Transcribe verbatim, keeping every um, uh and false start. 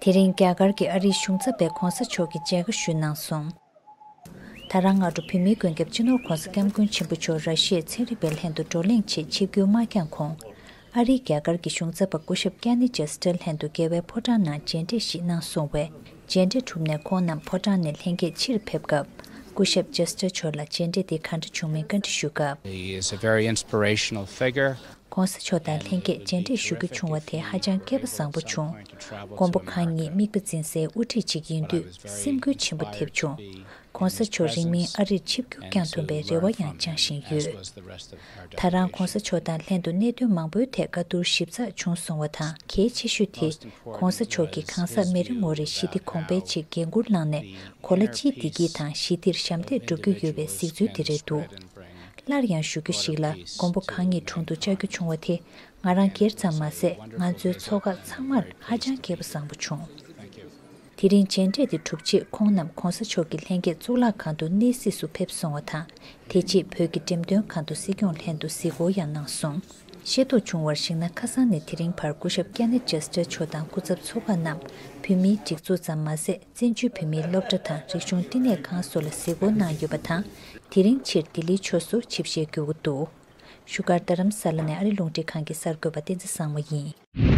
དེ་རིང་རྒྱ་གར་གྱི་ཨ་རིའི་གཞུང་ཚབ་པས་༧གོང་ས་མཆོག་གི་མཇལ་ཁ་ཞུས་གནང་སོང་། ད་རང་སྔ་དྲོ་བོད་མིའི་མགོན་སྐྱབས་སྤྱི་ནོར་༧གོང་ས་༧སྐྱབས་མགོན་ཆེན་པོ་མཆོག་ར་ཤི་ཡའི་ཚན་རིག་པའི་ལྷན་དུ་བགྲོ་གླེང་ཆེད་ཆིབས་བསྒྱུར་མ་བསྐྱངས་གོང་། ཨ་རིའི་རྒྱ་གར་གྱི་གཞུང་ཚབ་པ་སྐུ་ཞབས་ཀྱ་ནི་ཇེ་སི་ཊར་ལྷན་དུ་རྒྱལ་བའི་ཕོ་བྲང་ནང་མཇལ་འཕྲད་ཞིག་གནང་སོང་བས། མཇལ་འཕྲད་གྲུབ་ནས་ཁོང་རྣམས་ཕོ་བྲང་ནས་ལྷན་རྒྱས་ཕྱིར་ཕེབས་སྐབས། སྐུ་ཞབས་ཇེ་སི་ཊར་མཆོག་ལ་མཇལ་འཕྲད་དེ་ག་འདྲ་བྱུང་མིན་བཀའ་འདྲི་ཞུས་སྐབས། He is a very inspirational figure. ༧གོང་ས་མཆོག་དང་ལྷན་རྒྱས་མཇལ་འཕྲད་ཞུ་རྒྱུ་བྱུང་བ་དེ་ཧ་ཅང་སྐལ་པ་བཟང་པོ་བྱུང་། མགོན་པོ་གང་ཉིད་དམིགས་པ་འཛིན་སའི་དབུ་ཁྲིད་ཅིག་ཡིན་དུས་སེམས་འགུལ་ཆེན་པོ་ཐེབས་བྱུང་། ༧གོང་ས་མཆོག་རིང་མིན་ཨ་རིར་ཆིབས་བསྒྱུར་བསྐྱངས་ཐུབ་པའི་རེ་བ་ཡང་བཅངས་བཞིན་ཡོད། ད་རང་༧གོང་ས་མཆོག་དང་ལྷན་དུ་གནད་དོན་མང་པོའི་ཐད་བཀའ་བསྡུར་ཞིབ་ཚགས་བྱུང་སོང་བ་དང་། གལ་ཆེ་ཤོས་དེ་༧གོང་ས་མཆོག་གིས་གང་ཟག་མེ་རི་ངོ་རེ་ཞི་བདེ་གོང་འཕེལ་ཆེད་འགན་འཁུར་བླངས་ནས་གོ་ལ་སྤྱིའི་བདེ་སྐྱིད་དང་ཞི་བདེར་ཞབས་འདེགས་སྒྲུབ་རྒྱུ་ཡོད་པའི་གཟིགས་ཚུལ་དེ་རེད་འདུག་སླར་ཡང་ཞུ་རྒྱུ་ཞིག་ལ། མགོན་པོ་གང་ཉིད་དྲུང་དུ་བཅར་རྒྱུ་བྱུང་བ་དེ་ང་རང་སྒེར་ཙམ་མ་ཟད་ང་ཚོའི་ཚོགས་ཁག་ཚང་མར་ཧ་ཅང་སྐལ་པ་བཟང་པོ་བྱུང་། དེ་རིང་མཇལ་འཕྲད་དེ་གྲུབ་རྗེས་ཁོང་རྣམས་༧གོང་ས་མཆོག་གི་ལྷན་རྒྱས་གཙུག་ལག་ཁང་དུ་གནས་གཟིགས་སུ་ཕེབས་སོང་བ་དང་། དེ་རྗེས་བོད་ཀྱི་འགྲེམས་སྟོན་ཁང་དུ་སྲིད་སྐྱོང་ལྷན་དུ་གཟིགས་སྐོར་ཡང་གནང་སོང་། ཤེས་རྟོགས་བྱུང་བར་གཞིགས་ན། ཁ་སང་ནས་དེ་རིང་བར་སྐུ་ཞབས་ཀྱ་ནེ་ཇེ་སི་ཊར་མཆོག་དང་སྐུ་ཚབ་ཚོགས་ཁག་རྣམས་བོད་མིའི་སྒྲིག་འཛུགས་ཙམ་མ་ཟད། བཙན་བྱོལ་བོད་མིའི་སློབ་གྲྭ་དང་རིག་གཞུང་བསྟི་གནས་ཁང་སོགས་ལ་གཟིགས་སྐོར་གནང་ཡོད་པ་དང་། དེ་རིང་ཕྱིར་ལྡི་ལིའི་ཕྱོགས་སུ་ཆིབས་ཞལ་བསྒྱུར་འདུག་བཞུགས་སྒར་རྡ་རམ་ས་ལ་ནས་ཨ་རི་རླུང་འཕྲིན་ཁང་གི་གསར་འགོད་པ་བསྟན་འཛིན་བཟང་མོ་ཡིན།